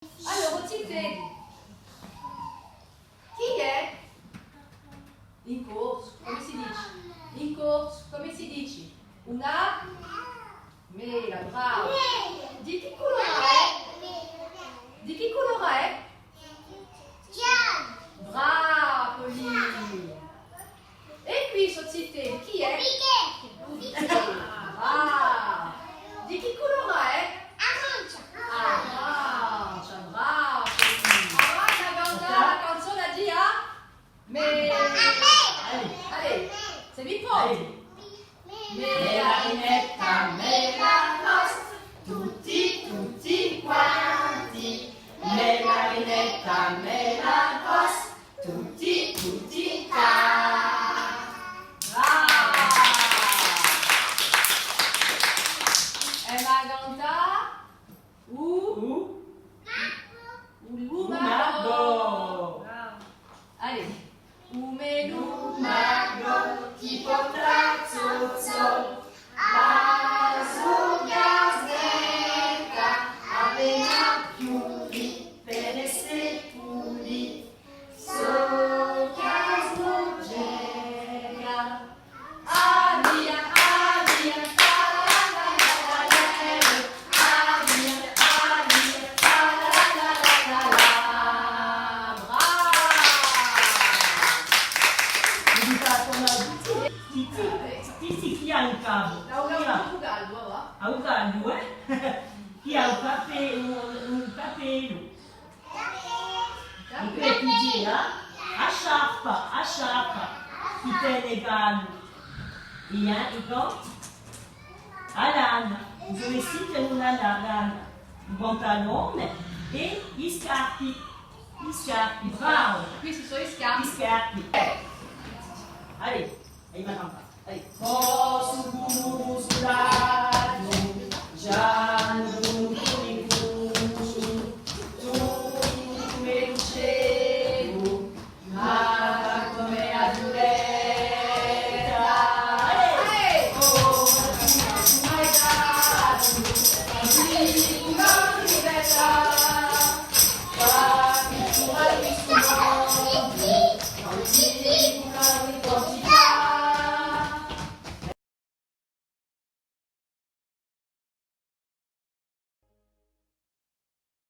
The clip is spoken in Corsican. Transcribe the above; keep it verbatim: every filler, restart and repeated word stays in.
Allora, o zitelli, chì hè? In corsu, cumu si dici? In corsu, cumu si dici? Una mela, bravu. Di chì culori hè? Di chì culori hè? Giallu. Bravu, Lì. È quì, o zitelli, chì hè? Picchè. Picchè. Bravu. Di chì culori hè? Arancia. Arancia, bravu, Lì. Avà, cantemu a canzona di a Mè. Allez, allez, semu pronti. Mè Marinetta, mè la rossa, tutti, tutti quanti. Mè Marinetta, mè la rossa, tutti, tutti quanti. Brava! È ma cantà? U? U? U lumacu. Bravo. Allez. U me lumacu ti porta a Zozò, a so casetta appena più ripete e puli. So casetta. Aria, aria, aria, aria, aria, aria, brava! Ti, ti, ti, ti, chì hà u capu? Hà u capu caldu, và. Hà u caldu, eh? Chì hà u cape-, u, u capellu. È quì ti dì, eh? A sciarpa, a sciarpa, chì tene caldu. È, eh, i gants? A lana, u vestitù hè una la-, lana, u pantalone è i scarpi. I scarpi, bravu. Questi sò i scarpi. I scarpi. Allez, aimu à cantà. Allez.